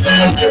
Yeah.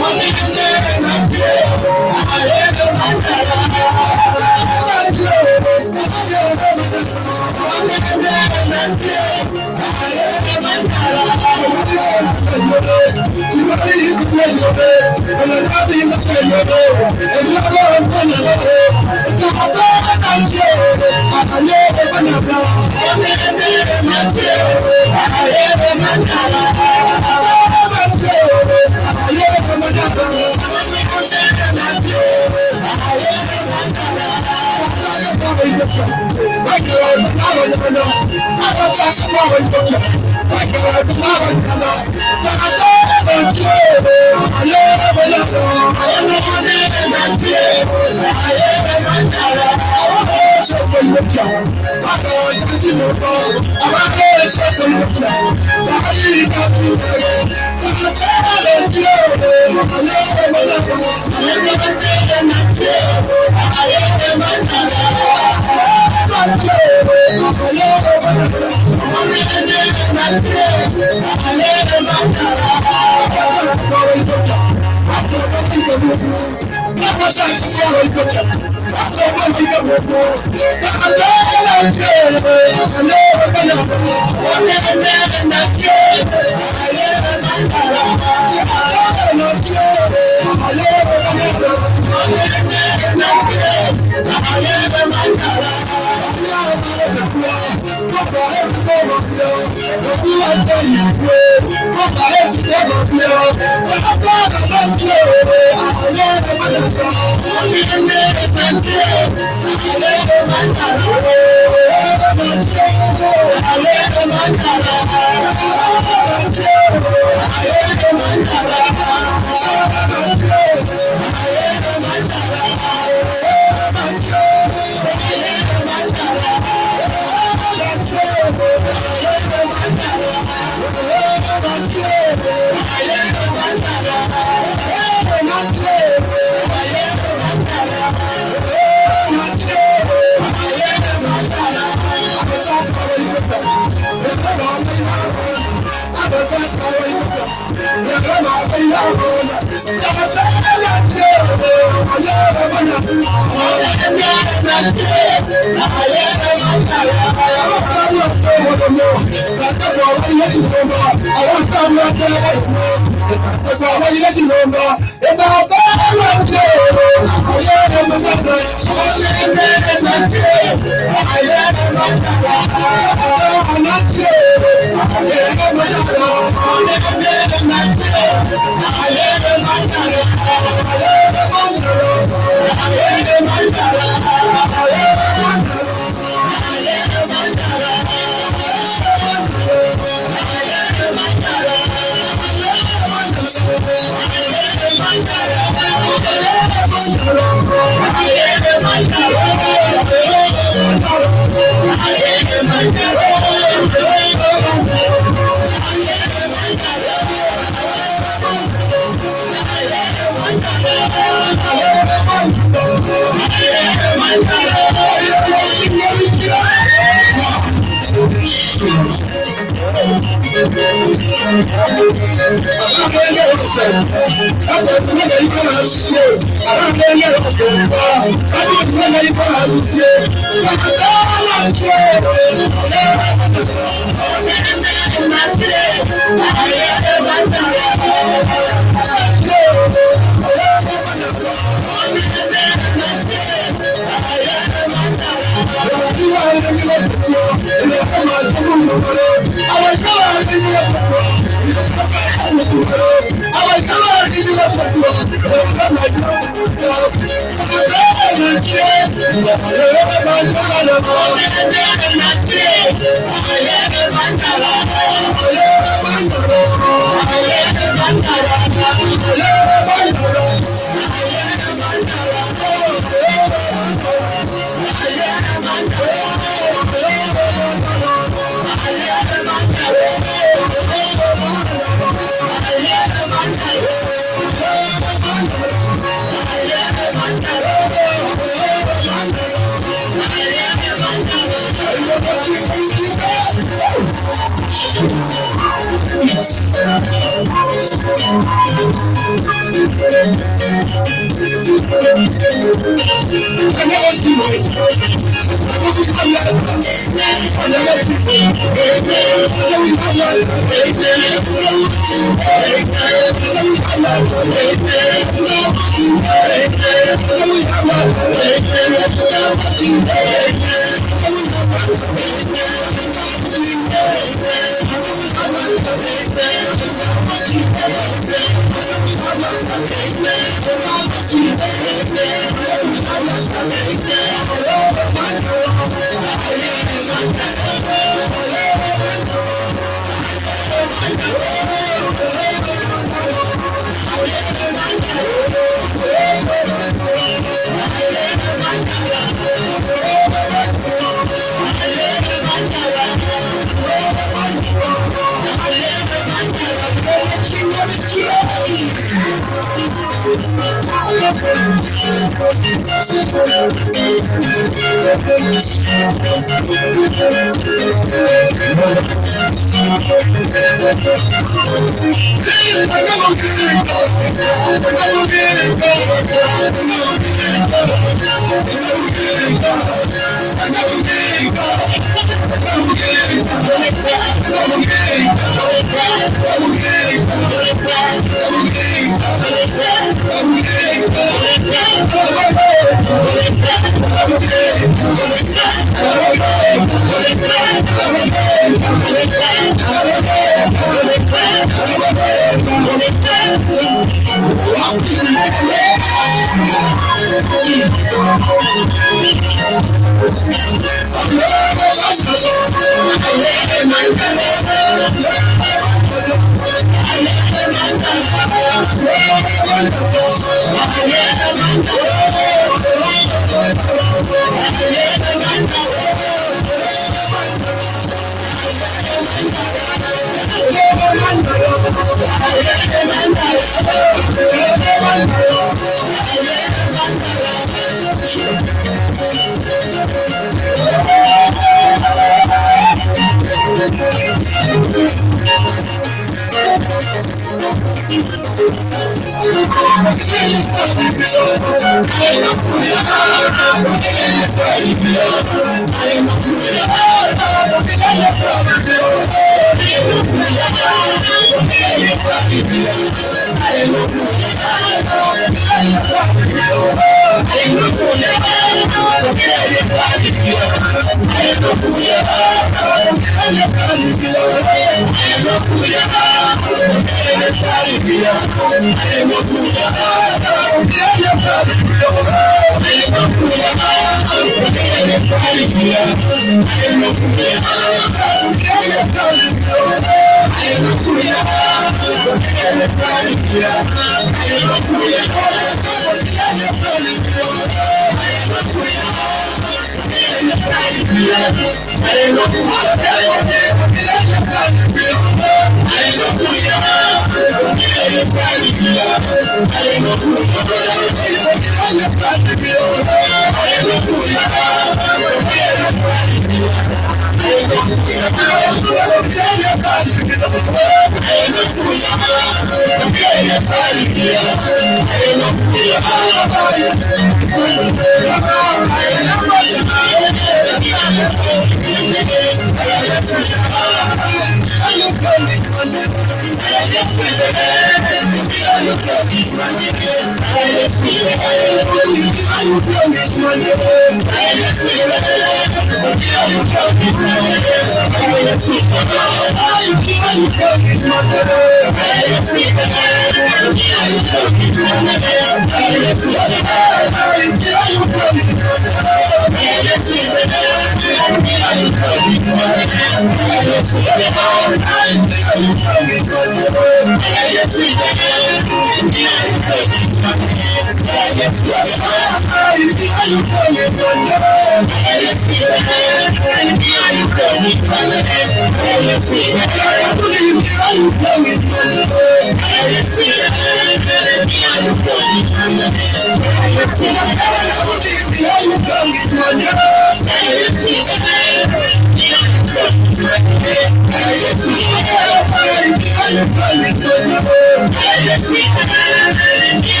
I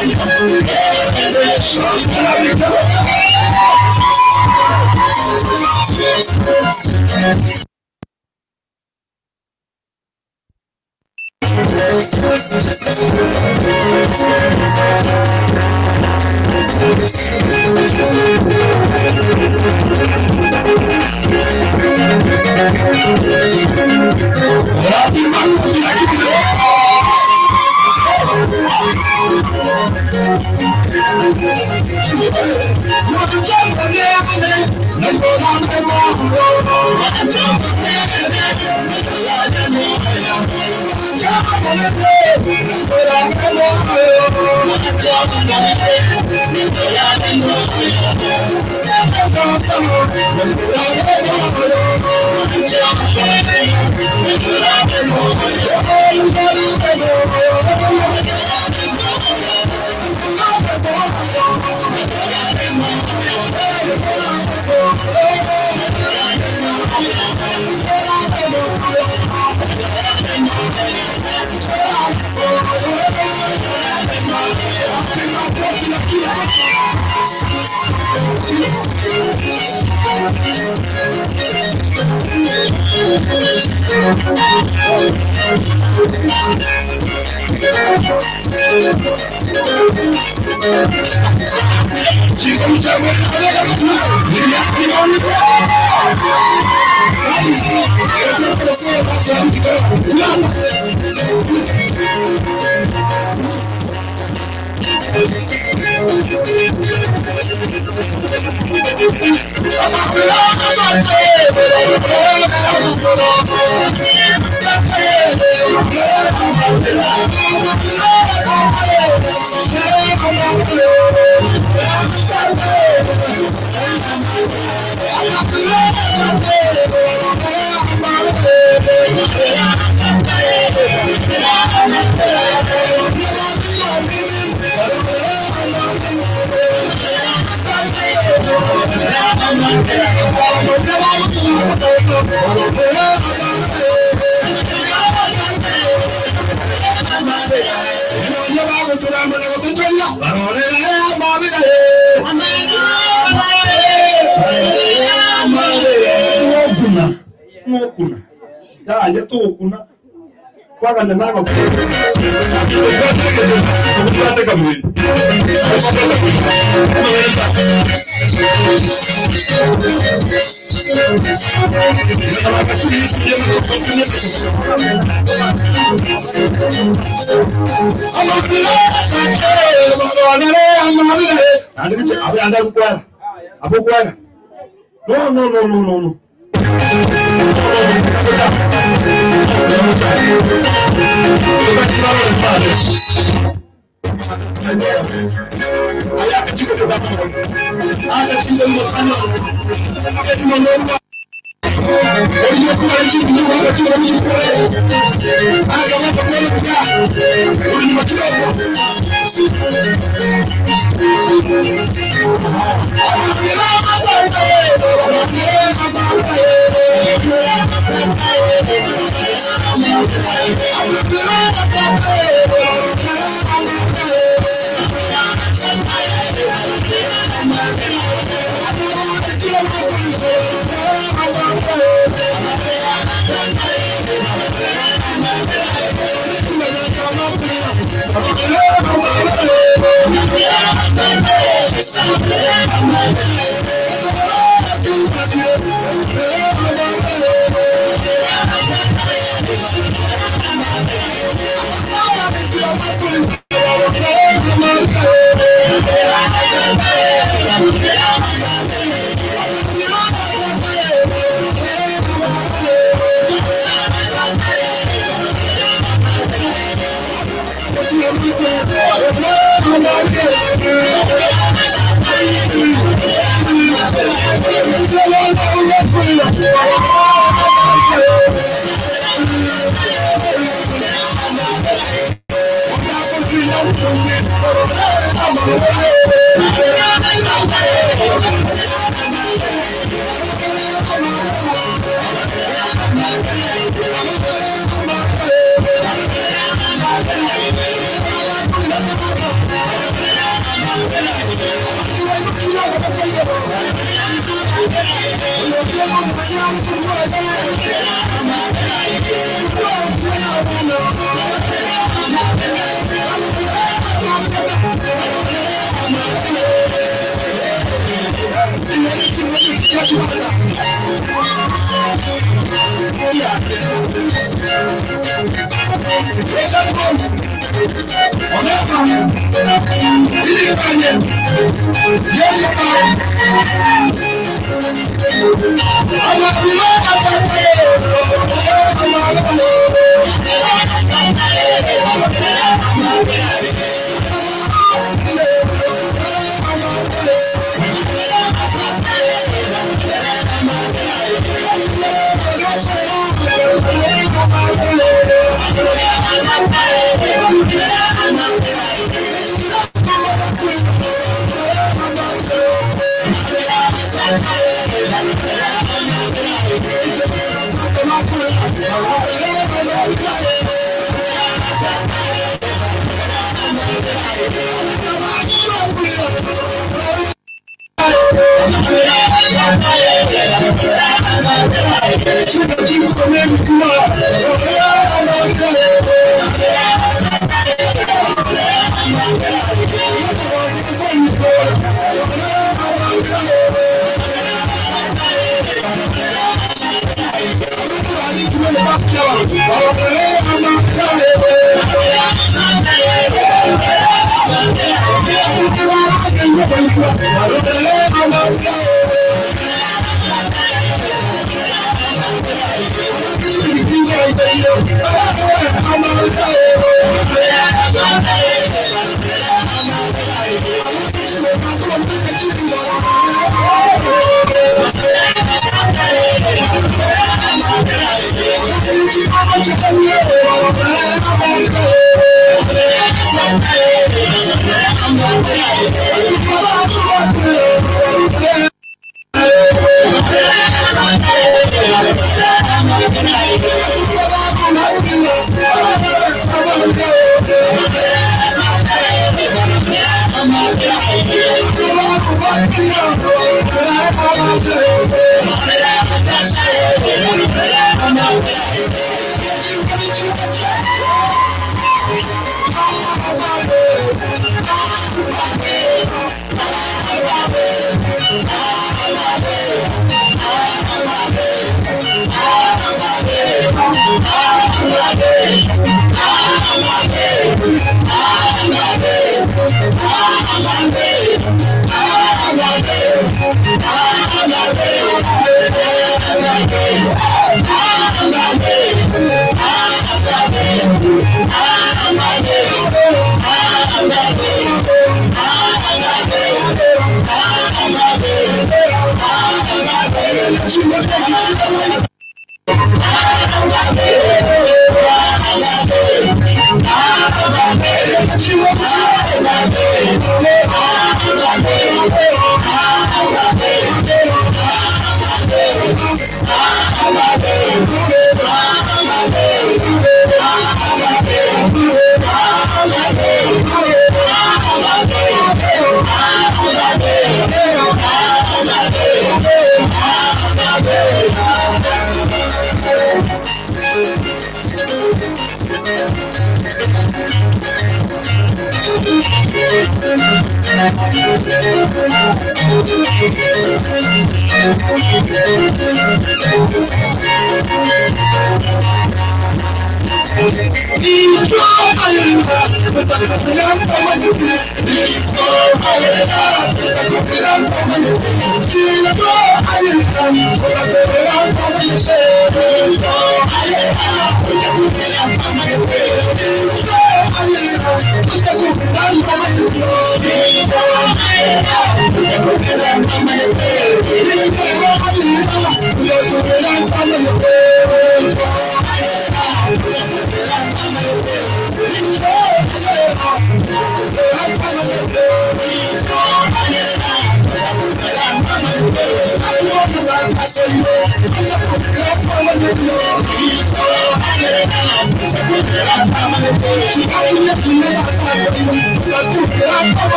Thank you.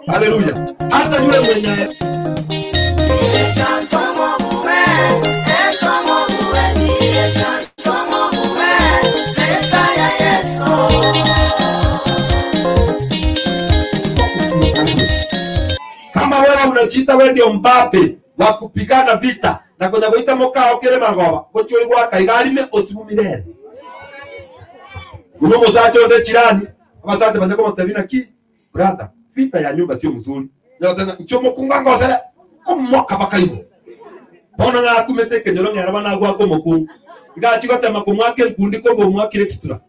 Hallelujah. Hata yule mwenye Chanzo mwa mume. Unajiita we ndio Mbappe wa kupigana vita na konya goita mokao kere marogoba gochia ore goaka iga arime osibumire ere. Buna omosacha onde echirani, abasacha banya komotebia naki brother, vita ya nyumba sio mzuri. Nyagoteba ng'a inche omokungu angosere komoka bakaigwa. Bono ng'a akumete ekenyoro ng'a ere bono agwake omokungu. Iga achia gotema komoaka enkundi kumbe omoakire extra.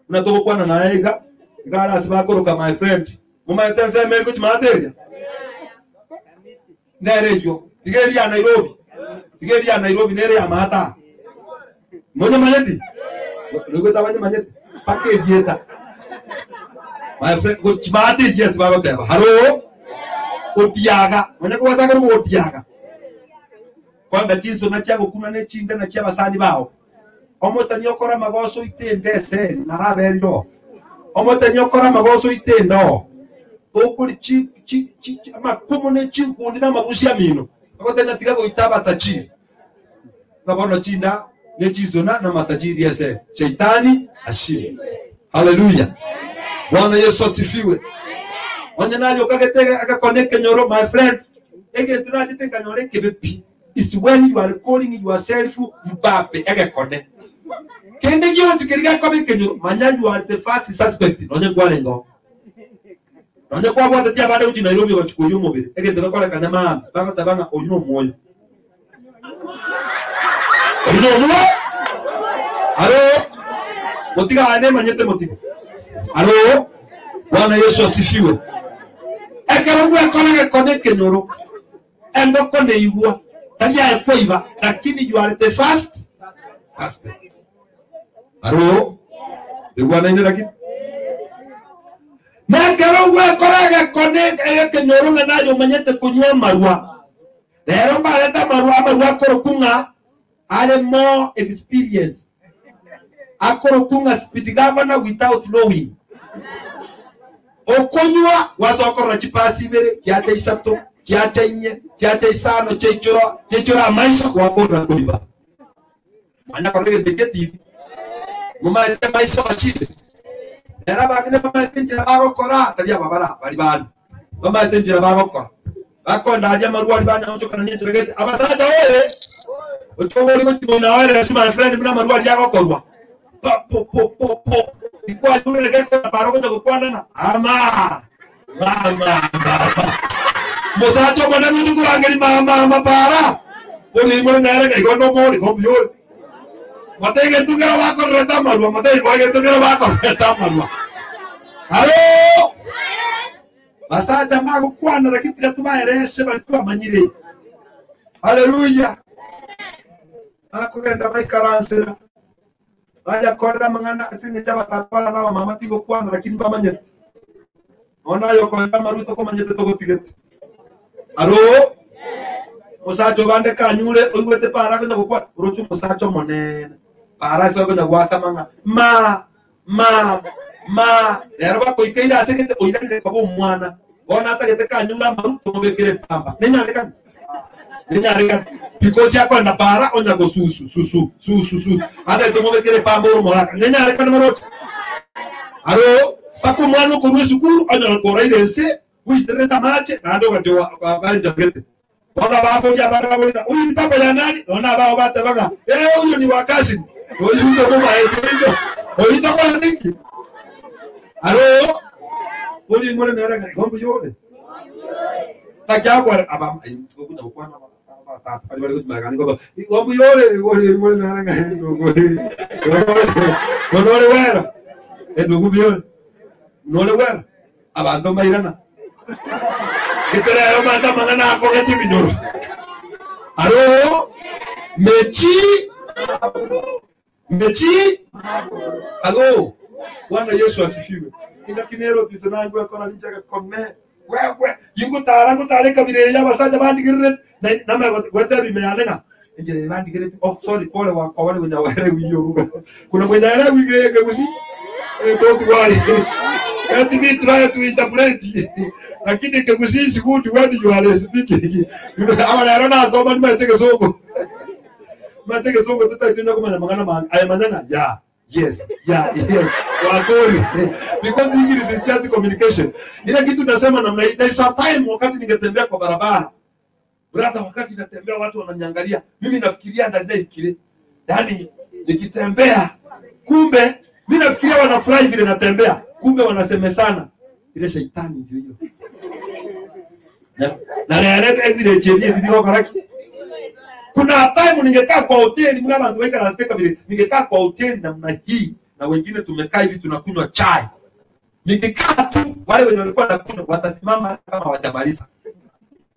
Buna togokwana naye iga, iga are ase bakoroka my friend. Momaete ensemo eri gochia maate eria? Nere eyio. Tiga eria ya Nairobi. Tiga eria ya Nairobi nere ya maate aa. Monyemanyeti? Noigwete abanyemanyete? Mpaka erieta. My friend, gochia maate eyio ase bagoteba. Haro? Otiaga. Manya kobasa korwa otiaga. Kwanda chinsona chiagokuna ne chinde na chi'abasani bao. Omotani okore amagoso oite ende eseri naraberire oo. Omotani okore amagoso oite ende oo. Tokori chi chi chi chi amakumu ne chinkundi na amabusi amino. Agoteba ng'a tiga goita abatachiri. Ng'a bono chinda ne chinsona na amatachiri eseri. Shaitani ashindwe. Haleluya. Bwana Yesu asifiwe. Onye naye okagete agakona ekenyoro my friend, egento nachete nkanyora ekebe pi. Is when you are calling yourself Mbappe egekone. Kende gionsi keria gekoba ekenyoro, manya you are the first suspect nonye nkwarenge oo. Nonye kwabwatetie abande gochia Nairobi ogochia koyia omobere, egento gekorekane maambia, bagoteba ng'a oyio nomwoyo. Oyio nomwoyo. Aro, motiga aye nemanyete motiga. Aro, Bwana Yesu asifiwe. Ekero gwekora egekone ekenyoro, Engoko neigwa, tari aye kwaiba, lakini you are the first suspect. Aro, igwanaine lakini? Nekero gwekora egekone egekenyoro ng'a naye omanyete konywa amarwa. Rero mbarete amarwa, amarwa akorokwa ng'a are more experience. Akorokwa ng'a speed governor without knowing. Okonywa gwasokorora chipasi ibere, chiacha isato, chiacha inye, chiacha isano, chiaichora, chiaichora amaiso, gwakorora koriba. Manya korora egento ekio etibi. Momaete amaiso achibe. Nere abang'ina bamaete enchera bagokora, tari aba bara, bari bande. Bamaete enchera bagokora. Bakonda aria amarwa aria banyagochokana nenchera gete. Abasacha oye! Ochogorie gochia moino oerese my friend buna amarwa aria agokorwa. Po po po po po. Ikwanyurire gekora paro gocha gokwana ng'a ama mama mama. Mosacha omonene oche korangeria mama mama para. Ori imore nere ng'a igo nomore igo mbuya ore. Mote egento kero bakorerete amarwa, mote igo egento kero bakorerete amarwa. Aro! Basacha mbagokwana lakini tiga tobaerese baria twamanyire. Haleluya! Bakogenda baikaransera, bayakorera amang'ana ase eng'encho abatata bara na abamama tigokwana lakini mbamanyete. Bono aye okoenda amarwa tokomanyete togotigete. Aro omosacha obande kanyure oigwete para akonya gokwana, oroche omosacha omonene para ase okonya gwasama ng'a ma Ma, ma, rero bakoikeire ase gete oiranire koba omwana. Bono atagete kanyure amaru tomobekere epamba. Nenyarekane? Nenyarekane? Because akoenda para onya gosusu, susu, susu, susu. Atagete tomobekere epamba ore omogaka. Nenyarekane maroche? Aro, mpaka omwana okorwa esukuru onyore koraire ense, bwitererete amache, naende ogacha ogaenchagete. Bono ababoria abande baboria ng'a, Huyu ni papa ya nani? Nonya nabao bateba ng'a, Ee, huyo ni wa cousin. Oyu ntomomaeti, oyo oyu tokorete inki? Aro, oria imore nere ng'a igo mbuya ore. Naki akware aba ayi tokonya gokwana aba abatata baria bare gochimaka nigo ba igo mbuya ore oria imore nere ng'a endugu bono ore wera endugu mbuya ore nore wera Abanto mbairana. Ekero ere omanyete amang'ana akogetie ebinyoro. Aro mechi mechi alo Bwana Yesu asifiwe. Engaki nere otiso naigwe ekora ninche egekone wewe ingotara ngotara ekabira eye abasacha bandigerereti na namanya gwetebia ime yane ng'a enchera eye bandigereti oh sorry pole wakwa wale wenye hawaelewi hiyo lugha kuna mwenye haelewi Kegusii eh, don't worry let me try to interpret lakini Kegusii is good when you are speaking aba rero nasoma nimaete egesongo maete egesongo totari tonya komanya mang'ana mange aye manya ng'a ya. Yes, yeah, yes. Wakori. Because English is just communication. Ile kitu nasema namna hii, there is a time wakati ningetembea kwa barabara. Brother, wakati natembea watu wananiangalia, mimi nafikiria ndani ikile. Yaani nikitembea kumbe mimi nafikiria wanafurahi vile natembea, kumbe wanasemesana. Ile shaitani ndio hiyo. Na na rere ebire chebie bibi karaki. Kuna time ningekaa kwa hoteli mna bantu weka na steka vile, ningekaa kwa hoteli namna hii na wengine tumekaa hivi tunakunywa chai. Nikikaa tu wale wenye walikuwa nakunywa watasimama kama hawajamaliza.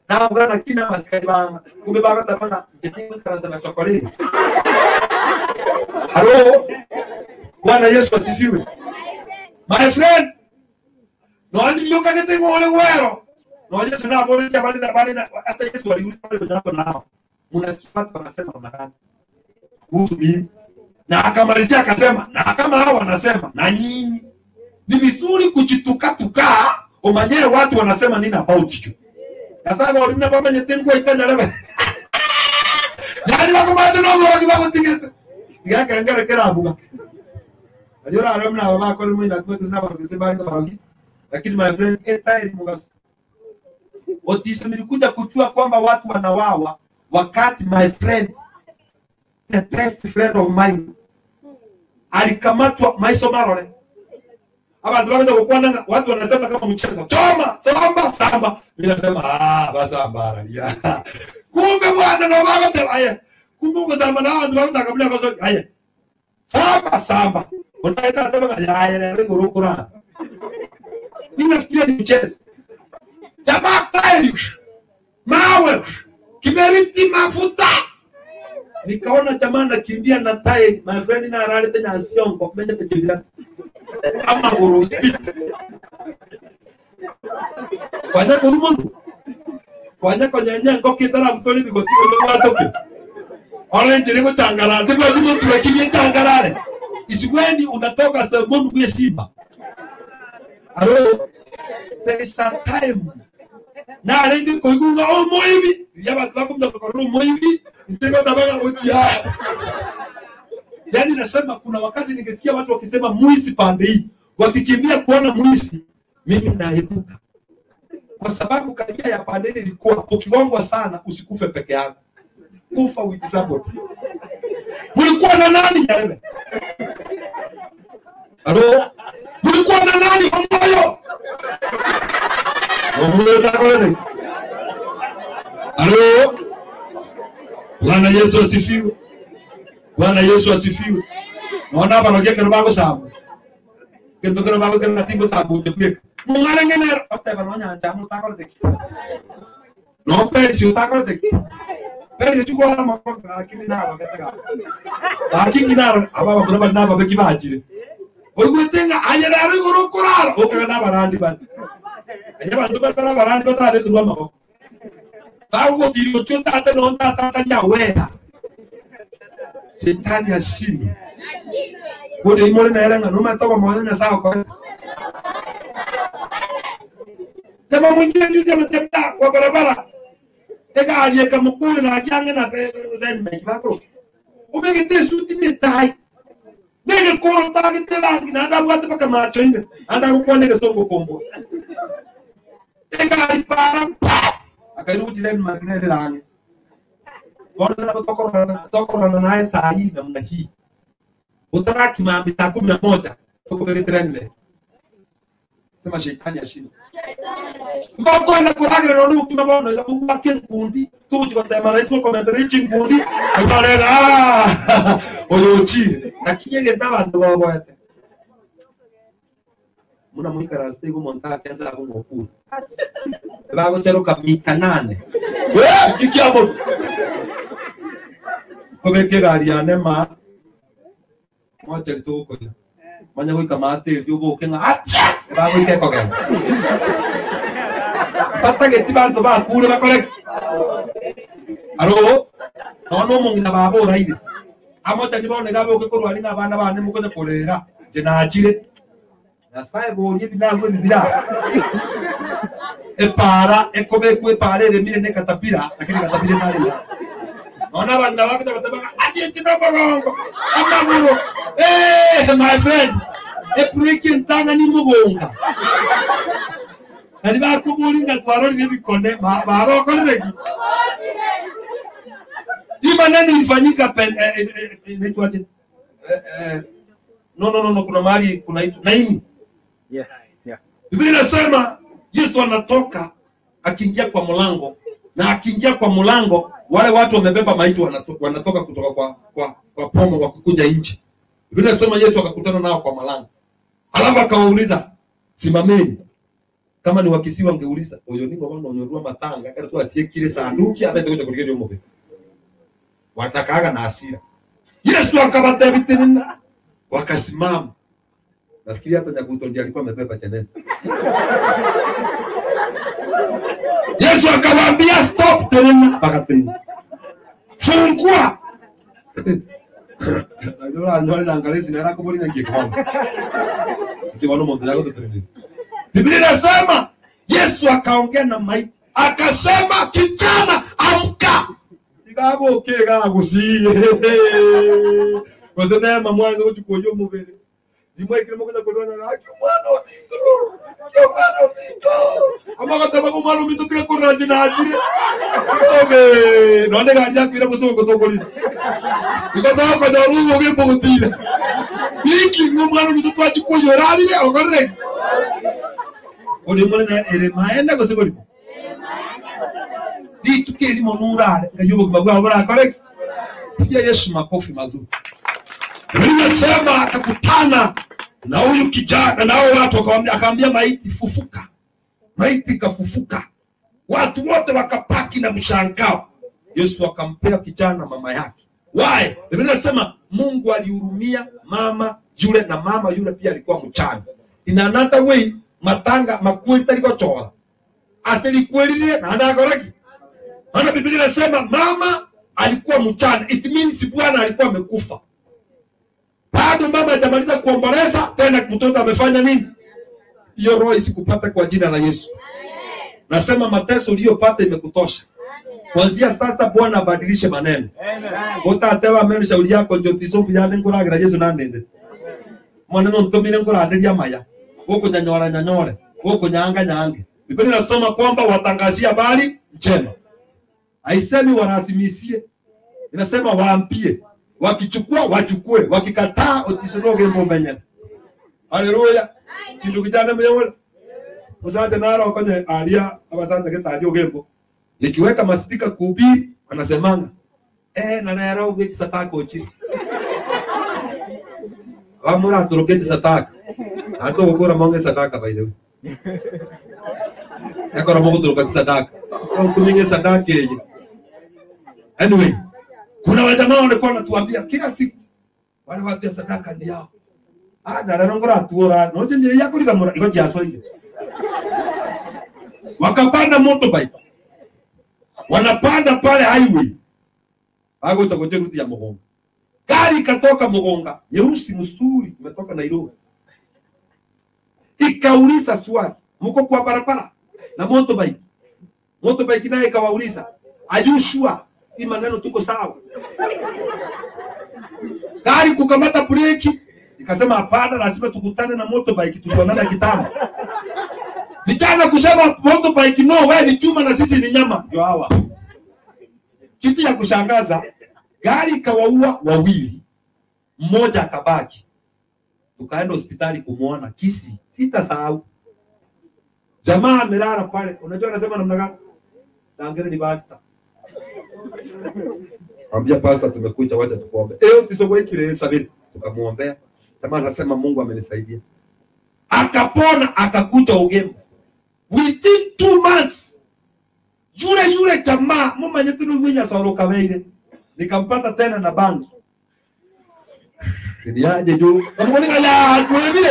Na ugana kina masikari banga. Kumbe banga tabana ngetinga karanza na chokoleti. Halo. Bwana Yesu asifiwe. My friend, no andiyuka gete ngole wero. No Yesu na bole ya bali na bali na hata Yesu aliuliza wale wenye wako nao. Mnasikia watu wanasema namna gani kuhusu mimi? Na akamalizia akasema, na kama hao wanasema na nyinyi ni vizuri kujitukatuka umanye watu wanasema nini about you. Sasa wali bamenye tengwa itanya lebe. Yani bakomate no morogi bagotigete. Igakengere kerabuga. Aliora aremna baba ko mwina kwetu sina barogi bali barogi. Lakini my friend eta elimugaso. Otisho nilikuja kujua kwamba watu wanawawa wakati my friend the best friend of mine alikamatwa maiso marore abantu bagenda kukwana watu wanasema kama mchezo choma samba samba mimi nasema ah basambara ya kumbe bwana no bagote aya kumbe ugosamba na abantu bagenda kabla kaso aya samba samba unaita tama ya ya ya ngurukura mimi nafikiria ni mchezo jamaa tairi mawe kiberiti mafuta nikaona jamaa nakimbia na tairi my friend na ararete nyasiongo menye tekimbira amaguru speed kwanya kurumundu kwanya konyenya ngokitara butoli bigoti bwatoke orange ni kuchangara ndipo ndipo tunakimbia changarare isigweni unatoka sababu kwa simba aro there is a time na rĩngĩ kũiguga o mũibi ya bantu bakumva bakarora mũibi ntego tabaga gochia yaani nasema kuna wakati ningesikia watu wakisema mwizi pande hii wakikimbia kuona mwizi mimi naepuka kwa sababu karia ya pande ile ilikuwa ukigongwa sana usikufe peke yako kufa with somebody mlikuwa na nani nyaeme alo mlikuwa na nani kwa moyo Omoyo takolele alo Bwana Yesu asifiwe. Bwana Yesu asifiwe. Naona hapa nakia kero bako sabu. Kendo kero bako kero natingo sabu chepwek. Mungale ngener ote bano nyanja mutakole teki. No perisi utakole teki. Perisi chukua la mako lakini naro ketega. Lakini naro aba bakura bali naba beki bajire. Oigwetenga ayera ari goro kurara okaga nabarandi bali. Anya bantu bali barandi batarabe kurwa mako. Bago tiro tate no tata ya wea. Shetani ashindwe. Kode imore na erenga no matoba moyo na sawa kwa. Jamaa mwingine juzi ametembea kwa barabara. Ega aliyeka mkule na ajange na then meki bako. Ubegete suti ni tai. Nege koro tagi terangi na anda bwate paka macho ine. Anda kukwone songo kombo. Ega alipara pa. Akairuti then magnere rangi. Bona na tokorana naye saa hii namna hii. Utaraki maambi saa 11 tuko begete nne. Sema shetani ashindwe. Ngoko kuragira no nukima bono ya kubake nkundi tuguchikotema na tukomentera chinkundi akarega ah oyo uchire lakini egenda bantu baboete muna muikara stigo monta kesa ko ngokuru bagocheruka mita 8 we kikiamo kobeke gari ya nema mocheri tugukoira manya goika matĩri ũgũke ng'a atia bagoika ekogenda batageti bantu bakure bakore aro nono omong'ina baba oraire amochani bono iga boke korwa ring'a abana bane mokonya korera nche nachire nyasaye borie ebinago ebi bira epara ekobekwa epara eremire na ekatapira lakini katapira nare na nona abang'ina bagocha gotebaga aye nche na omogongo amagoro Eh, my friend, ebreki entang'ani mogonga. Nari bakoboria ng'a twarorire ebikone, ba- baba okorire ki? Hii maneno ilifanyika pen, eh, eh, eh, inaitwaje? Eh, eh, no, no, no, no, kuna mahali kunaitwa Naini. Yeah. Yeah. Biblia inasema Yesu anatoka akiingia kwa mlango na akiingia kwa mlango wale watu wamebeba maiti wanato, wanatoka kutoka kwa kwa, kwa pomo wakikuja nje. Biblia inasema Yesu akakutana nao kwa mlango. Alafu akawauliza, simameni. Kama ni Wakisii wangeuliza, oyo ningo bano onyorwa matanga kare twasiekire sanduki ataite gocha korigereria omobere. Watakaaga na hasira. Yesu akabatebitirina wakasimama. Nafikiri hata Nyakuto ndiye alikuwa amebeba jeneza. Yesu akawaambia stop tena, wakatena fungua. Najua anjole na angalezi na rako boli ngiye kwa. Ndio wana mtu yako tutreni. Biblia inasema Yesu akaongea na maiti akasema, kijana amka. Igabo kega gusiye. Gose nema mwanzo guchukua mubiri. Nimwekire mukenya kurwana nake omwana ominto omwana ominto amagataba ko omwana ominto tiga kurora nche nachire obe nonde gari yakwire bosongo tokorire igo tokonyora ogoge mbogotire iki ng'o omwana ominto twachikoyorarire okorire ki ori monene ere maene gose korimo rituko erimo nurare ngai obogima bwabo borakore ki pigia Yesu makofi mazuri. Biblia inasema akakutana na huyu kijana na hao watu akawaambia, akaambia maiti fufuka. Maiti kafufuka, watu wote wakapaki na mshangao. Yesu akampea kijana mama yake. Why? Biblia inasema Mungu alihurumia mama yule, na mama yule pia alikuwa mchana. In another way, matanga makweli tarikochora asilikwelirie na anakoreki maana Biblia inasema mama alikuwa mchana, it means bwana alikuwa amekufa bado mama hajamaliza kuomboleza tena, mtoto amefanya nini? Hiyo roho isikupate kwa jina la Yesu. Nasema mateso uliyopata imekutosha. Kuanzia sasa Bwana abadilishe maneno. Utatewa ameno shauri yako njotiso mbuyane nkuragira Yesu nandende. Mwana nontumire nkuranderia maya. Gukunyanyora nyanyore, gukunyanga nyange. Biblia inasema kwamba watangazia habari njema. Haisemi warasimisie. Inasema waampie. Wakichukua wachukue, wakikataa utisinoge mbomenye. Haleluya. Kindu kijana muyole. Musaje naro konye alia abasanja getario gembo. Nikiweka maspika kuhubiri wanasemanga eh na lero ubiki sataka ochi. Wamura turukete sataka. Ato gukura monge sadaka by the way. Yakora mogo turuka sadaka. Kuminge sadaka yeje. Anyway, kuna wajamaa walikuwa wanatuambia kila siku wale watu ya sadaka ni yao. Ah, na lero ngora tuora no chenje ya kulika mura iko jaso ile. Wakapanda motorbike. Wanapanda pale highway. Hago utakoje ruti ya Mugonga. Gari ikatoka Mugonga, nyeusi msuri, imetoka Nairobi. Ikauliza swali, mko kwa barabara na motorbike. Motorbike naye ikawauliza, are you sure hii maneno tuko sawa? Gari kukamata breki ikasema hapana, lazima tukutane na motorbike, tulionana kitambo. Vijana kusema motorbike no, wewe ni chuma na sisi ni nyama, ndio hawa. Kitu ya kushangaza, gari ikawaua wawili, mmoja akabaki. Tukaenda hospitali kumwona Kisii, sitasahau. Jamaa amelala pale, unajua anasema namna gani? Dangere ni basta. Ambia pasta, tumekuja wacha tukuombe. Eh, utisogoikire sabini. Tukamuombea. Jamaa anasema Mungu amenisaidia. Akapona, akakuja Ugembe. Within 2 months yule yule jamaa mumanyete nugwinya soroka weire nikampata tena na bangi niaje juu amukonika ya kwebile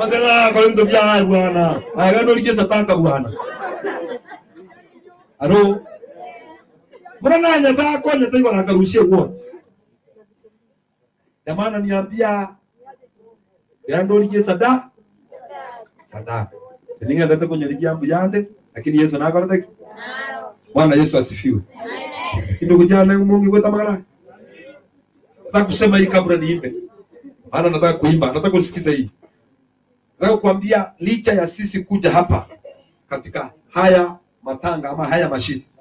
ataka kwa mtu bya bwana agano lige sataka bwana aro mbona nanya saa konya taiko nakarushie guo jamaa ananiambia yando lige sada sadaka ninga kwenye ligi yangu yande lakini Yesu nakorete Bwana Yesu asifiwe. Kindu kijana Mungu kweta magara. Nataka kusema hii kabla niimbe. Maana nataka kuimba, nataka usikize hii. Nataka kuambia licha ya sisi kuja hapa katika haya matanga ama haya mashizi,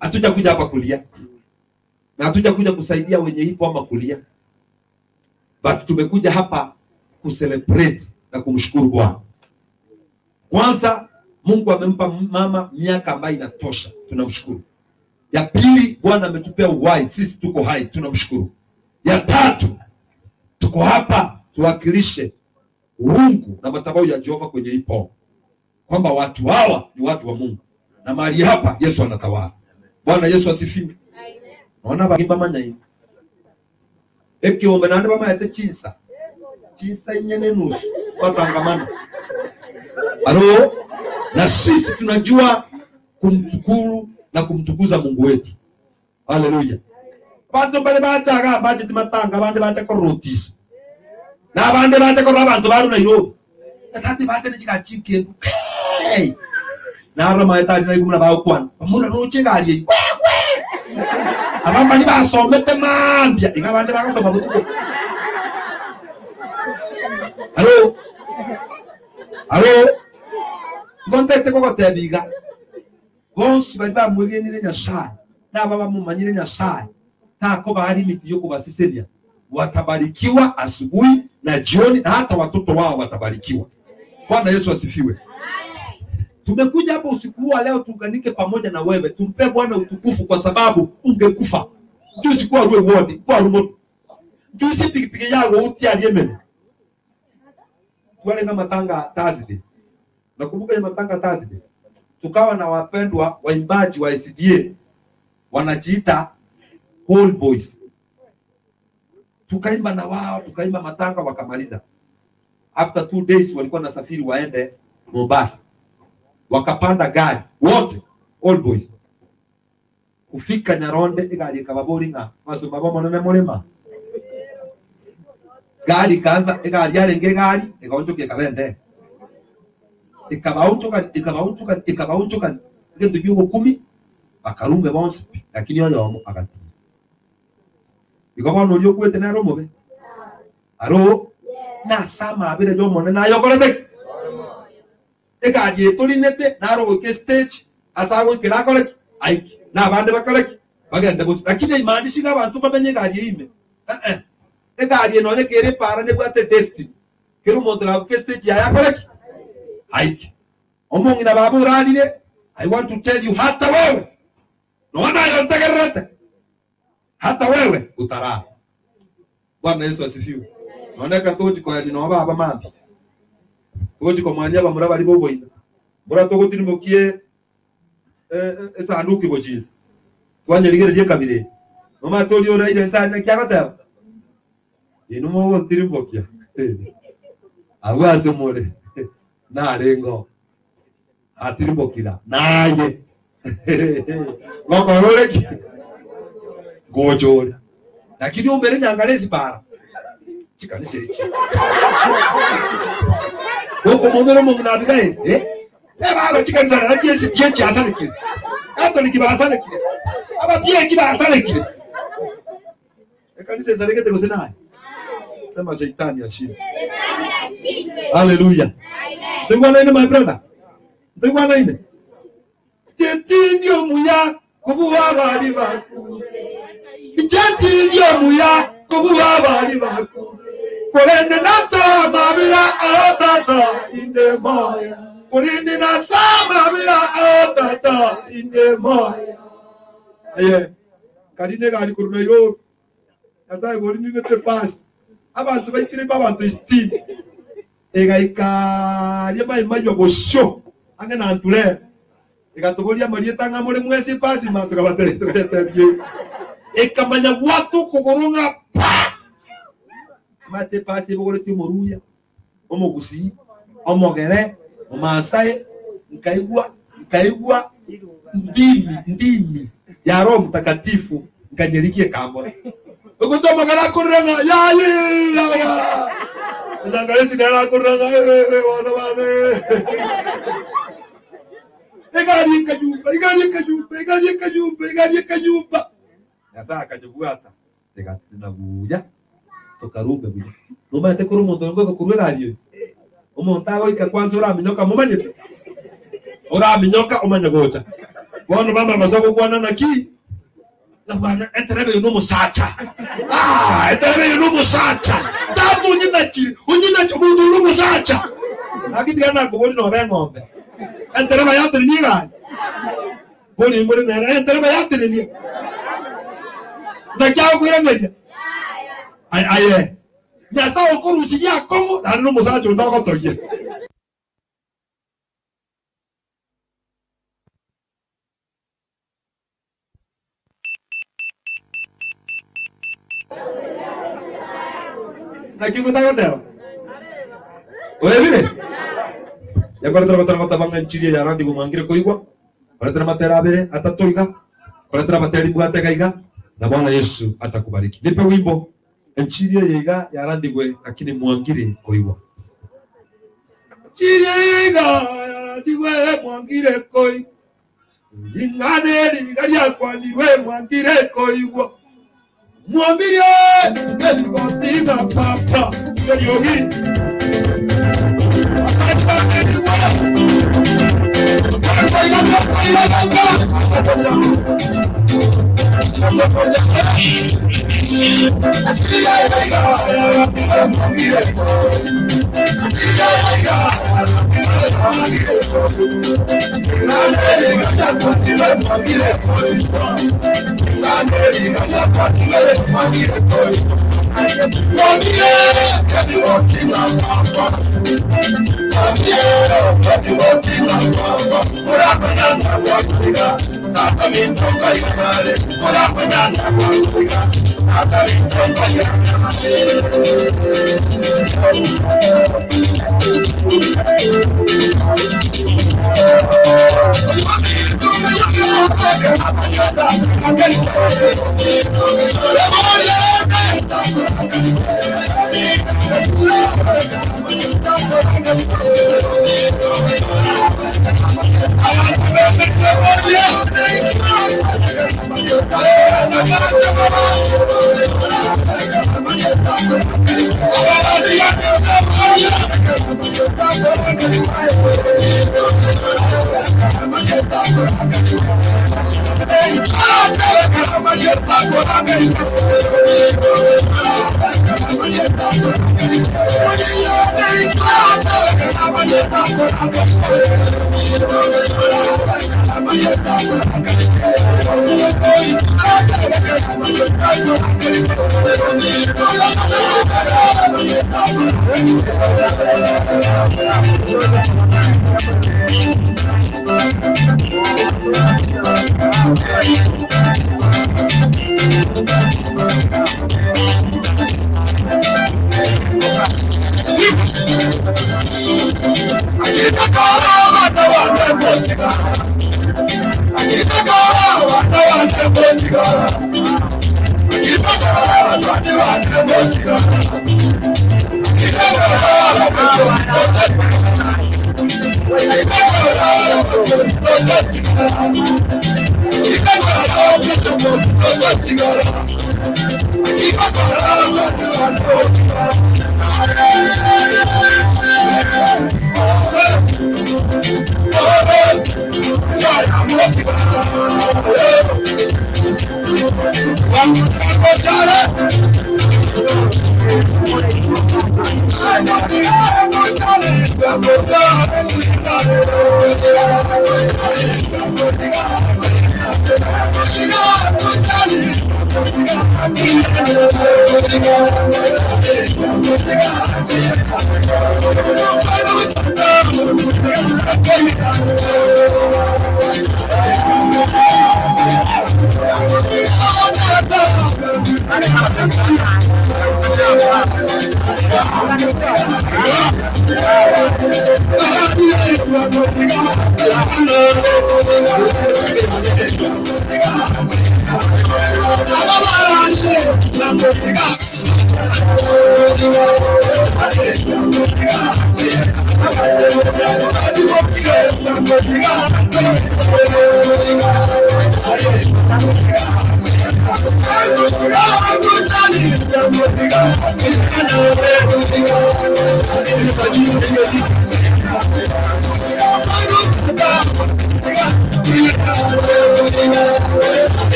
hatujakuja hapa kulia na hatujakuja kusaidia wenye ipo ama kulia, but tumekuja hapa kucelebrate na kumshukuru Bwana. Kwanza, Mungu amempa mama miaka ambayo inatosha, tunamshukuru. Ya pili, Bwana ametupea uhai, sisi tuko hai, tunamshukuru. Ya tatu, tuko hapa tuwakilishe uungu na madhabahu ya Jehova kwenye hii poo, kwamba watu hawa ni watu wa Mungu na mahali hapa Yesu anatawala. Bwana Yesu asifiwe. Naona bagimba manya ekiombe nande bamaete chinsa chinsa inye nusu batangamana alo, na sisi tunajua kumtukuru na kumtukuza Mungu wetu. Haleluya. Bantu bali bachaga bajeti matanga bande bacha korotisa na bande bacha korora bantu baru Nairobi tati bacha ni chikachikendu hey! naro maetari na igumna bagukwana bamura noche gari wewe abambani basomete mambia inga bande bagasoma butuko alo alo ngontete kogotebiga bonsi bari bamwegenire Nyasaye naba bamumanyire Nyasaye tako bari miti yo kubasisenia watabarikiwa asubuhi na jioni na hata watoto wao watabarikiwa. Bwana Yesu asifiwe. Tumekuja hapa usiku huu wa leo tuunganike pamoja na wewe, tumpe Bwana utukufu kwa sababu ungekufa juzi kwa ruwe wodi kwa rumo juzi pikipiki yako uti meno tuwalenga matanga Thursday. Nakumbuka ile matanga Thursday tukawa na wapendwa waimbaji wa SDA wanajiita Whole Boys, tukaimba na wao tukaimba matanga wakamaliza. After 2 days walikuwa nasafiri waende Mombasa, wakapanda gari wote all boys kufika Nyaronde igari ikababori ng'a basumba bomonene murima gari ikaanza igari yarenge igari ikaonjoka ikabende ikabaonjoka ikabaonjoka ikabaonjoka kintu giugukumi bakarume bonse pi lakini oyomo agatia igo bono oria okwete nere omobe aro nasama abire yomonene nayokorete egari etorinete naro goika stage ase agoikera akoreki aiki na abande bakoreki bagende bosi lakini imaanishi ng'a abanto bamenye egari eime eh eh egari eno onye kere para nebwate destiny kere omonto gagoika stage yaye akoreki aiki omong'ina baba orarire. I want to tell you, hata wewe naona yontegererete hata wewe utarara. Bwana Yesu asifiwe. Naoneka tujikoyani no baba mambi tujikomwania bamura bari boboina mbura tugutirimukie esanduki gochiza twanyerigererie kabire noma tori oraire ensani naki agoteba inu mogotirimbokia agwo ase more narengo atirimbokira naye gokororeki gochore lakini umbere nyangara esipara chikanisa echi gokomomera omong'ina abigaye eh ebaba chikanisa nara chiesi chiechiasarekire Katoliki basarekire abapiechi basarekire ekanisa esarekete gose naye sema sheitani ashinde. Haleluya. Tuigwanaine my brother, tuigwanaine chetindio muya kubuwa bali baku chetindio muya kubuwa bali baku kulende nasama bila aotata indemo kulindi nasama bila aotata indemo aye karine gari kuru Nairobi Nyasaye gorinine pasi abantu baikire abantu 60 egaikaria mai maywa gosio ange na nture igatuboria marieta ng'a muri mwesi pasi ma tukabatere tukaetebie ikamanya gwatu kugurunga pa mate pasi bogoreti omoruya omogusii omogere omasai nkaigua nkaigua ndimi ndimi ya Roho Mtakatifu nkanyerikie kambora ugutomagara kuranga yayi yawa ndangaresi nara kuranga eh wana wane igari ikanyumba igari ikanyumba igari ikanyumba igari ikanyumba Nyasaye akanyubwata igatina buya. Tokarumbe buya. Nomanyete kore omonto oyo ngoika korwa egari oyo? Omonto agoika kwanza oraminyoka momanyete? Oraminyoka omanye gocha. Bono bamanya gosa gokwana naki? Ng'a bwana eterebe oyo nomosacha. Ah, eterebe oyo nomosacha. Tata onyinachire, onyinachire, omonto oyo nomosacha. Naki tiga nakoboria noba eng'ombe. Entereba yatenenia egari. Boria more nere, entereba yatenenia. Naki agokoiraneria? Aye, aye. Nyasae okorusirie akong'u, naende nomosacha onde ogotogia. Naki ogotagoteba? Oebire? Yakoretera gotera goteba ng'a enchiri eye yarandi gomwangire koigwa, koretera amatera abere atato iga, koretera abateri mbwate iga iga, na Bwana Yesu atakubariki. Nipe wimbo enchiri eye iga yarandigwe lakini mwangire koigwa. Enchiri eye iga yarandigwe mwangire koigwa. Ring'ana eri riga riakwanirwe mwangire koigwa. Mwambirie ebigoti ng'a papa eriogi. Abatanigwa.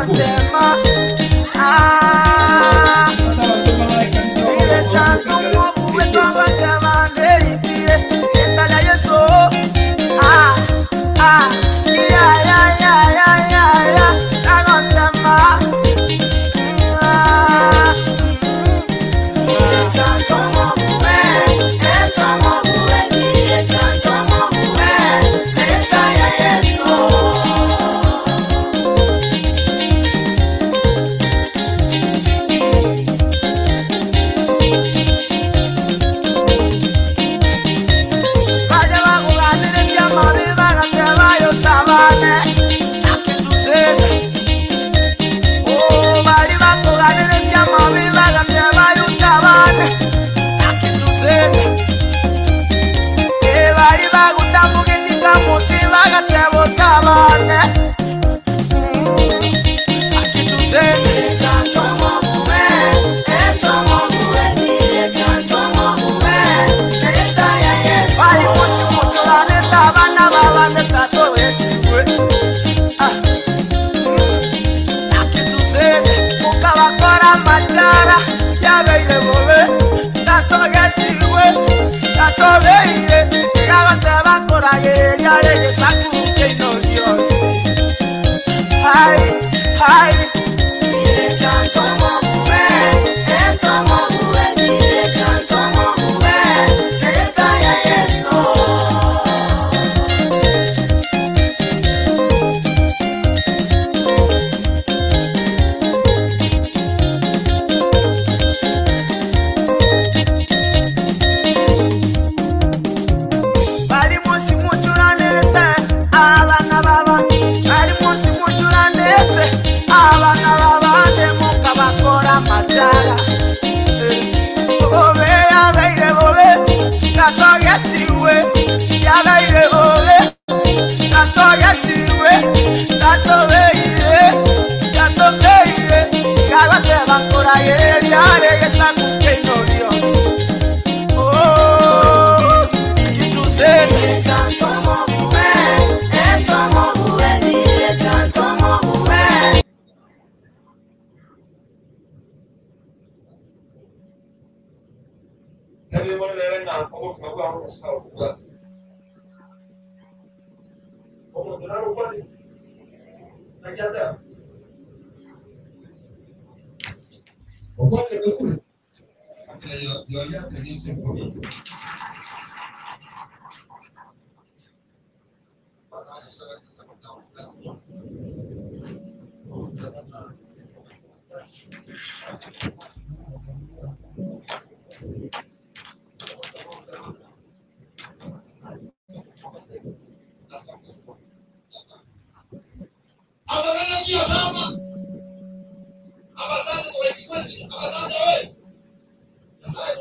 Hallelujah. Riare egesaku kiaino gionsi. Hai, hai. Bari munsi mucuranete abana b'abandi, bari munsi mucuranete abana b'abandi mukabakora amajara. Bobe yabeire bobe natogechiwe, yabeire bobe natogechiwe, natobeire natobeire gagoteba bakoragereria gesaku kiaino gionsi. Oh, gituse. Tebie mono nere ng'a obogima bwabo Nyasae obobwate. Omonto nare okwanire, naki ateba? Okwanire bwekure? Akira yoria atebia ase okominto. Amang'ana mbuya sama, abasande tobaikigwesi, abasande oye. Nyasaye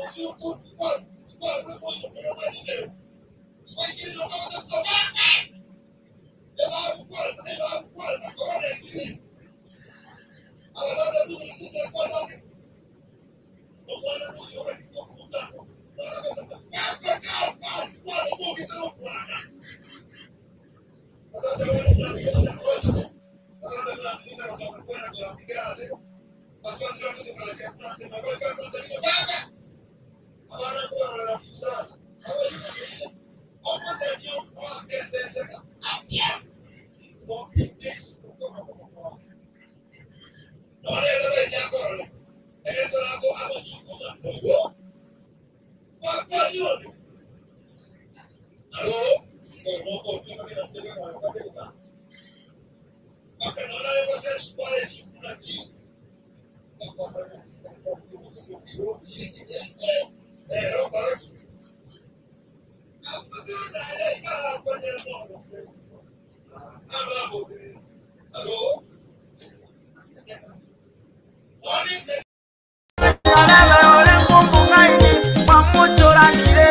Nyarebe ore ng'umbu-ng'aini, mwamuchoranire,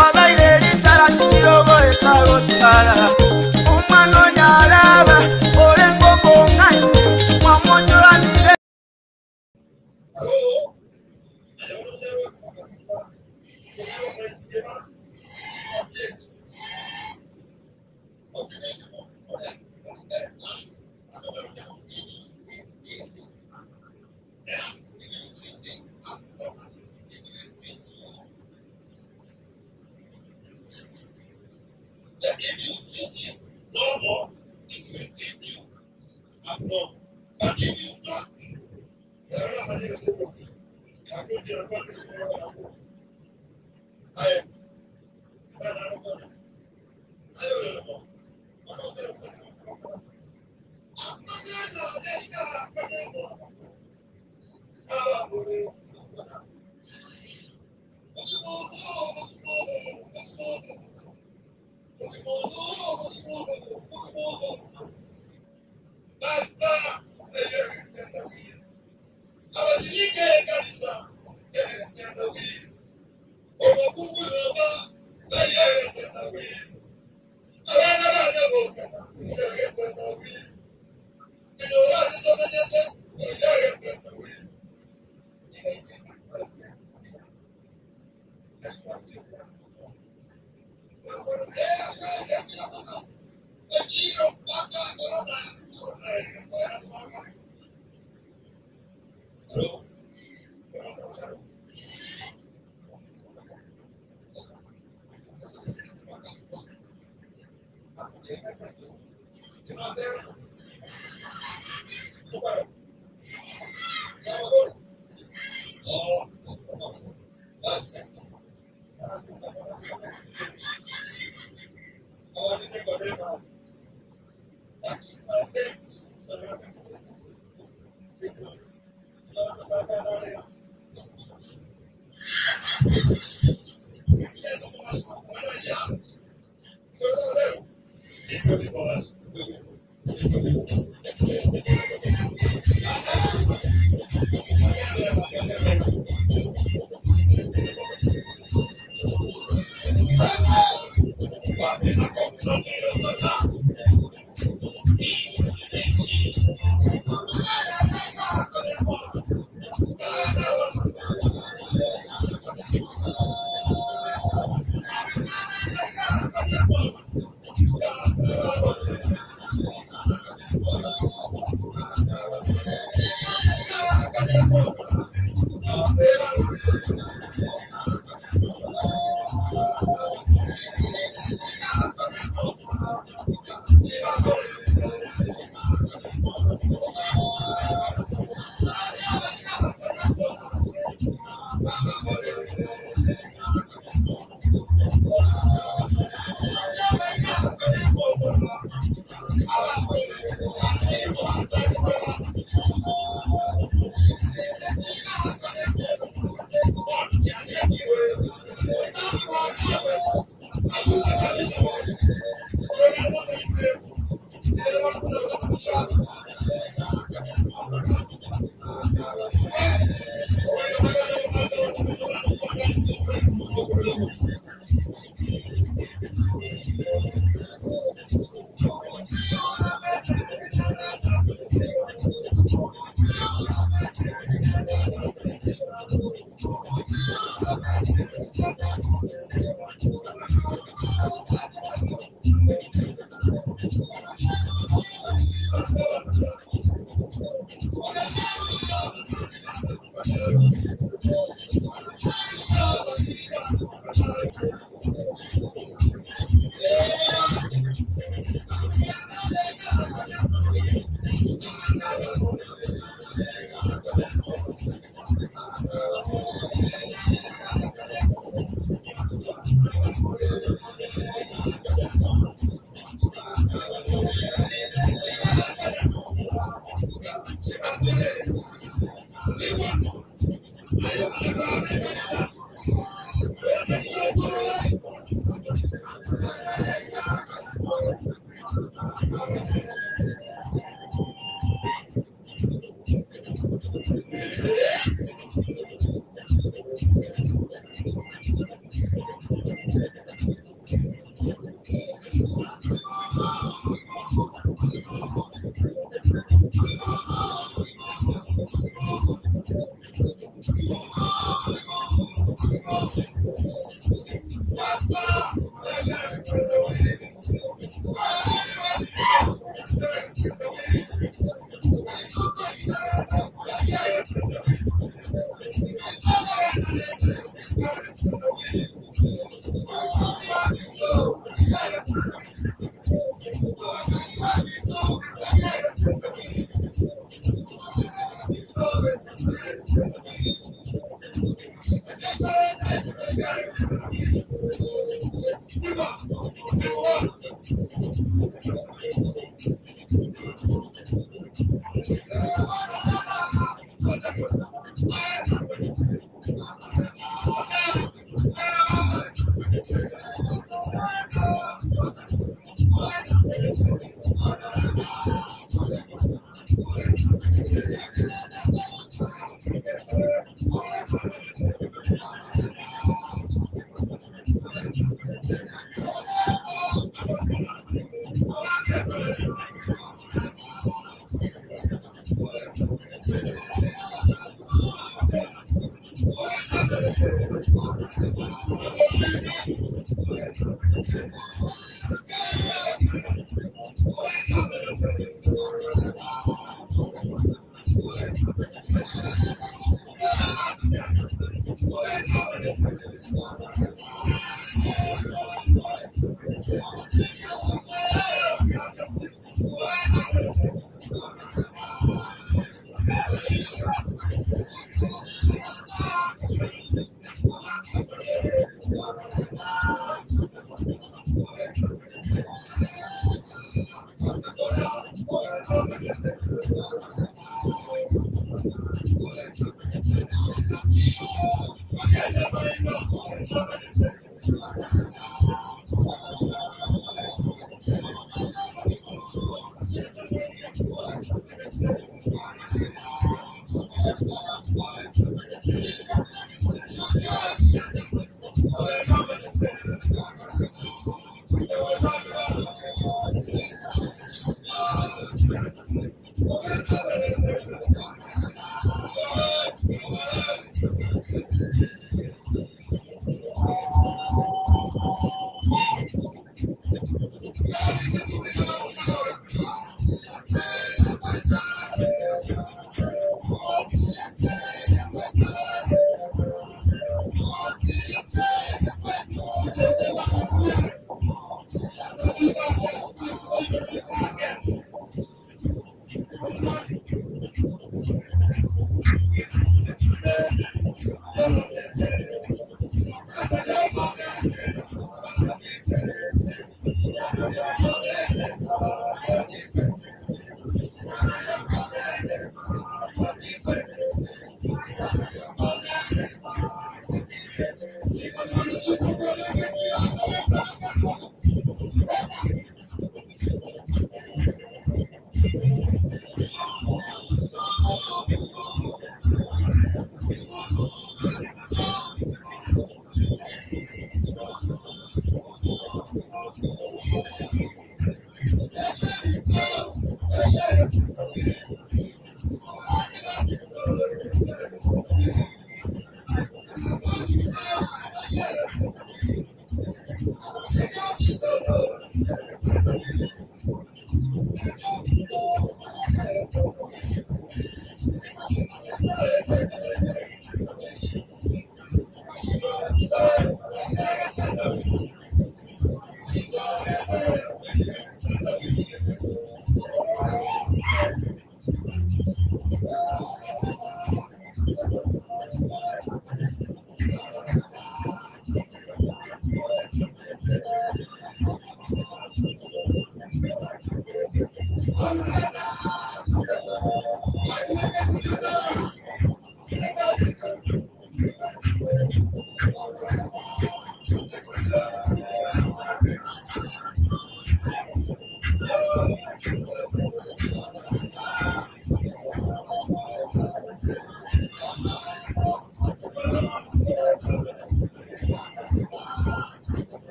obeire richara chichirogoeta gotara. Omwana o nyarebe ore ng'umbu-ng'aini, mwamuchoranire.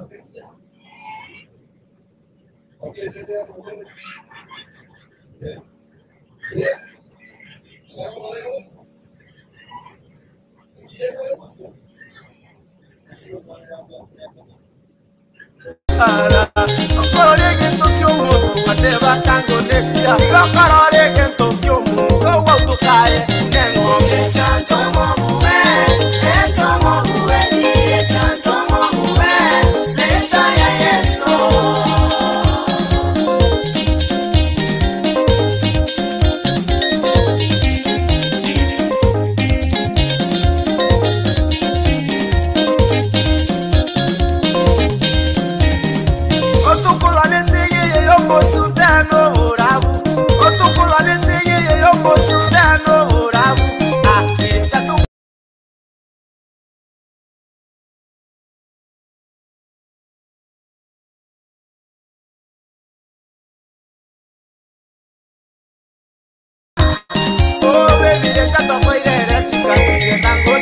Thank you. Okore egento ki'omonto gwateba tango nekiya, igo okorora egento ki'omonto gwautokaye neng'ombe. Otukulwa n'eseyeye y'omosunte n'oborabu. Otukulwa n'eseyeye y'omosunte n'oborabu. Ah, echatu Oh, baby, echatu akoirere chikatiye tango.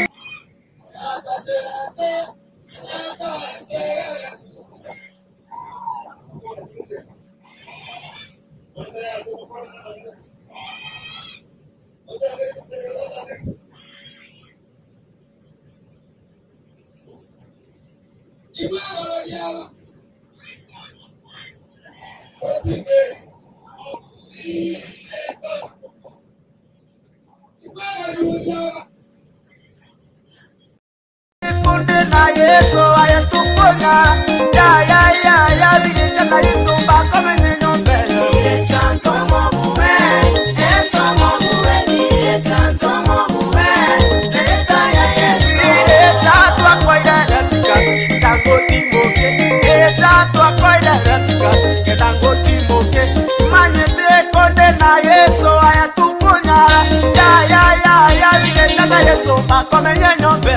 Kunde na Yesu ayetuponya. Ya, ya, ya, ya, birecha na Yesu bakomenye nyombe. Birecha twakwairere tika, tango timoke. Birecha twakwairere tika, tango timoke. Manyete kunde na Yesu ayetuponya. Ya, ya, ya, ya, birecha na Yesu bakomenye nyombe.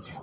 Thank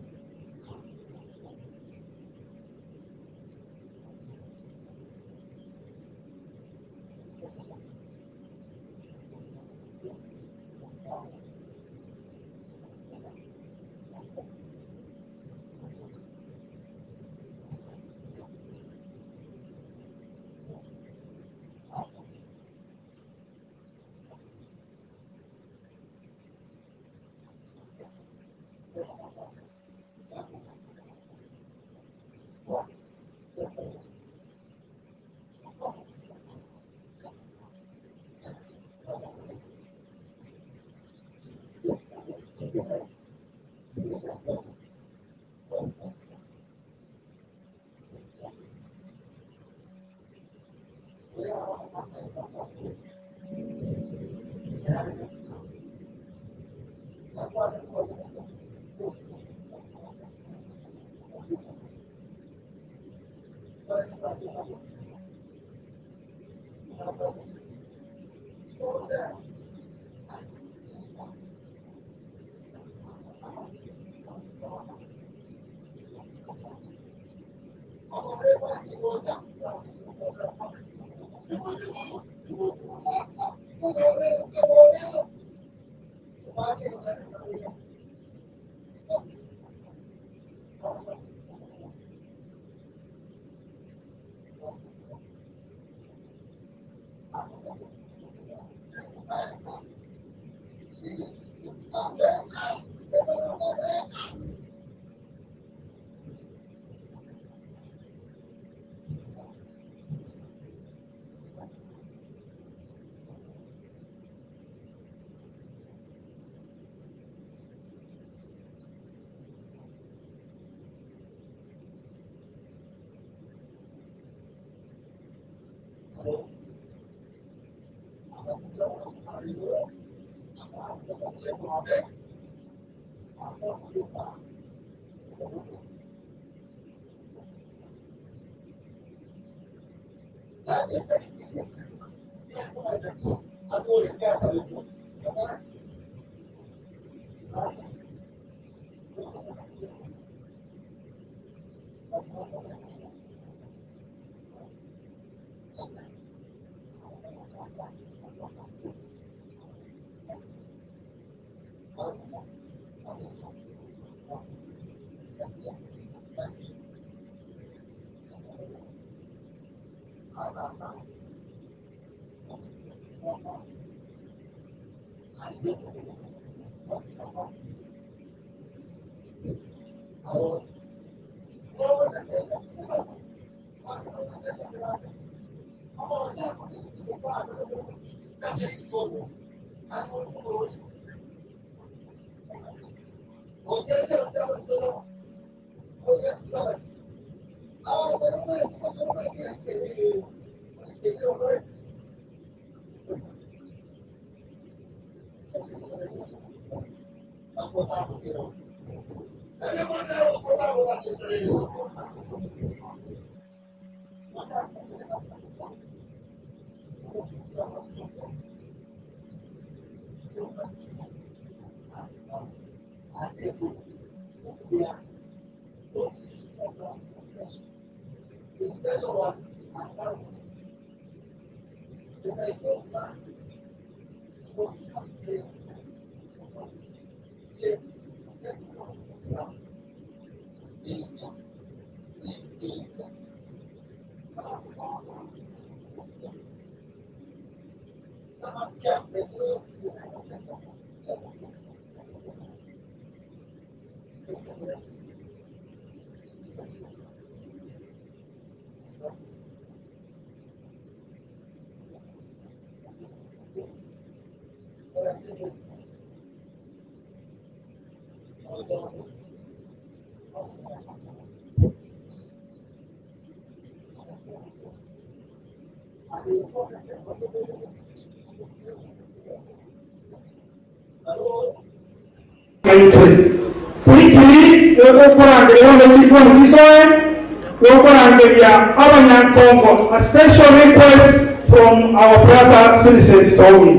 you. Kwikiri yokukurangiria olechikwandisoe yokurangiria abanyankongo a special request from our brother Vincent Towi.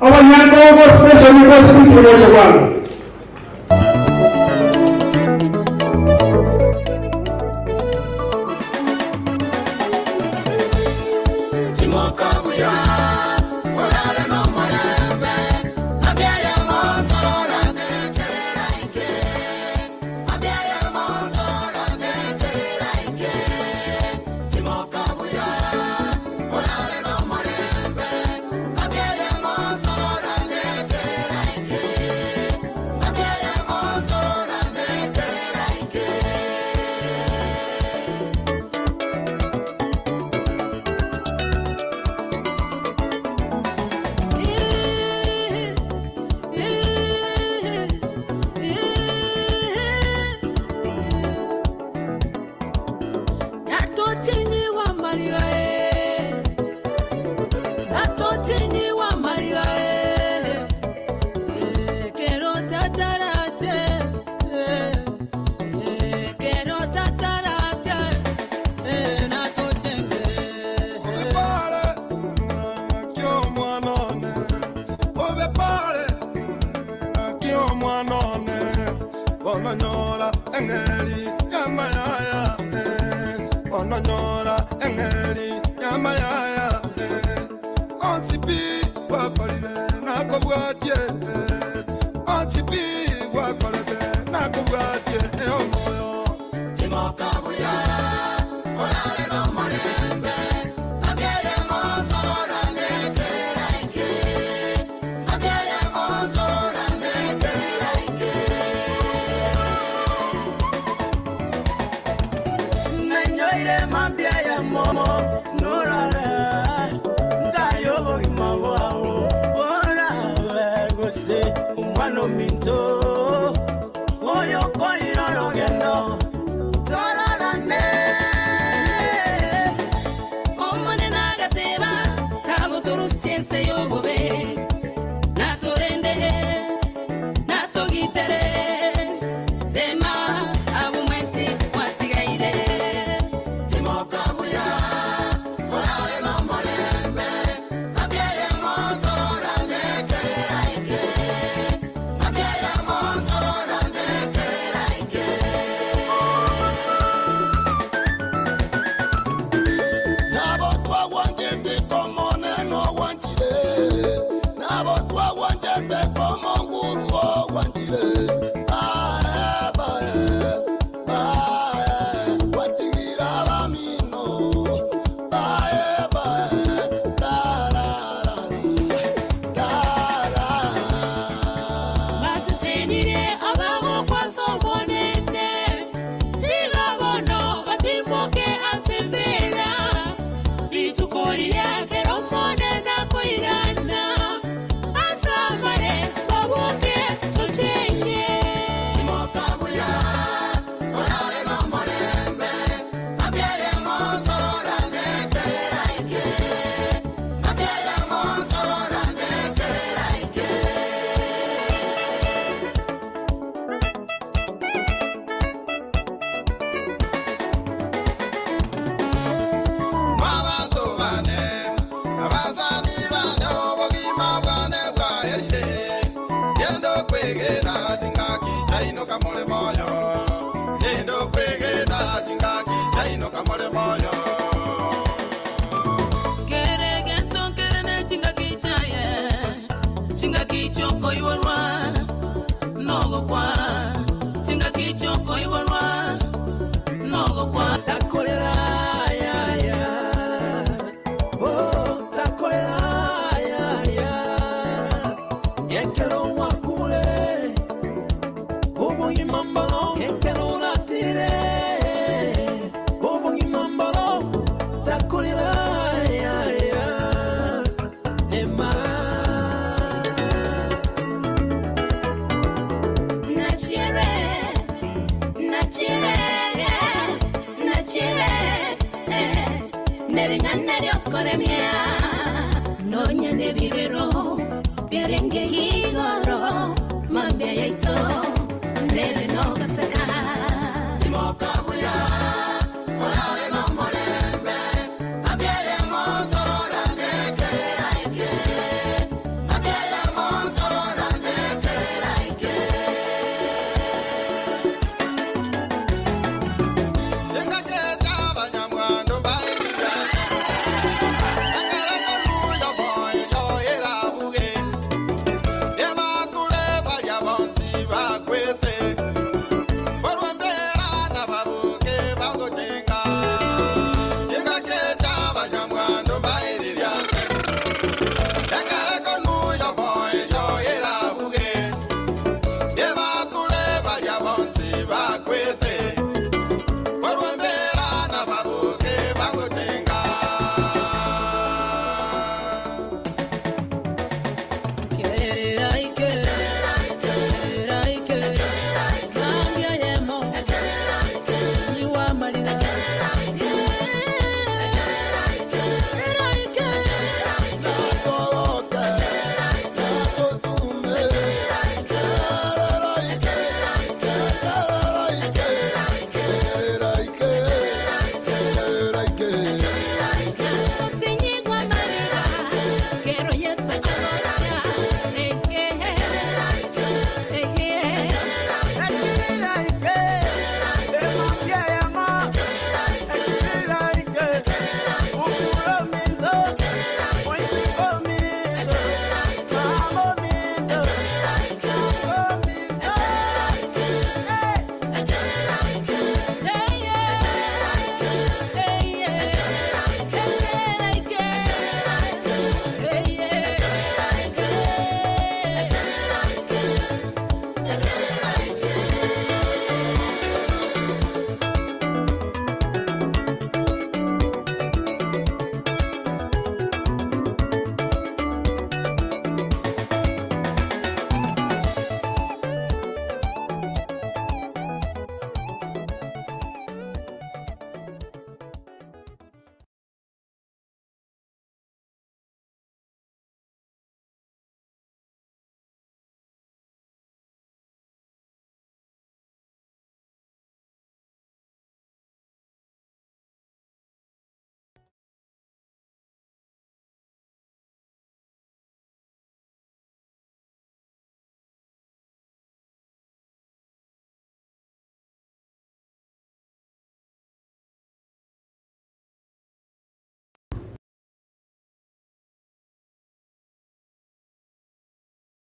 Abanyankongo special request kwikiri moja kwangu. Yeah. Ononyora eng'eri nyamayaya Onsipi gwakorire nakobwatie Onsipi gwakorete nakobwatie omoyo Timokabuya orare n'omurembe Ageye ngonzora nekerera ike Ageye ngonzora nekerera ike Nanyoire mambia ya momo nurara ngayo imawao ora gose umwana minto oyo koiroro gendo torarane Omone nagateba tagoturusiense yobobe naturende natugitere rema abumwesi mwatigaire Timokabuya orare n'omurembe Ageye ngonzora nekerera ike Ageye ngonzora nekerera ike Nabo twawanjete komo neno wanjire Nabo twawanjete komo nguru wanjire Bae bae bae watigira bamino Bae bae da da da da da Basisenire abagokwasa obonene tigabono batimboke asembera rituko riakera omonene akoirana asamare baboke tochenye Timokabuya orare n'omurembe Ageye ngonzora nekerera ike Ageye ngonzora nekerera ike Mabantu bane abazani bane obogima bwane bwaherire Genda okwegena chingaki chaino kamole moyo Genda okwegena chingaki chaino kamole moyo Kere gento kerene chingaki chaye chingaki choko iborwa nogokwa chingaki choko iborwa nogokwa takolera ya ya oh takolera ya ya yekero wakule ubungimambalo yekero latire ubungimambalo takolera ya ya nema Nachire, nachire, nachire, neringana ryokoremia nonya nebirero byarenge igoro mambia yaito nere nogaseka.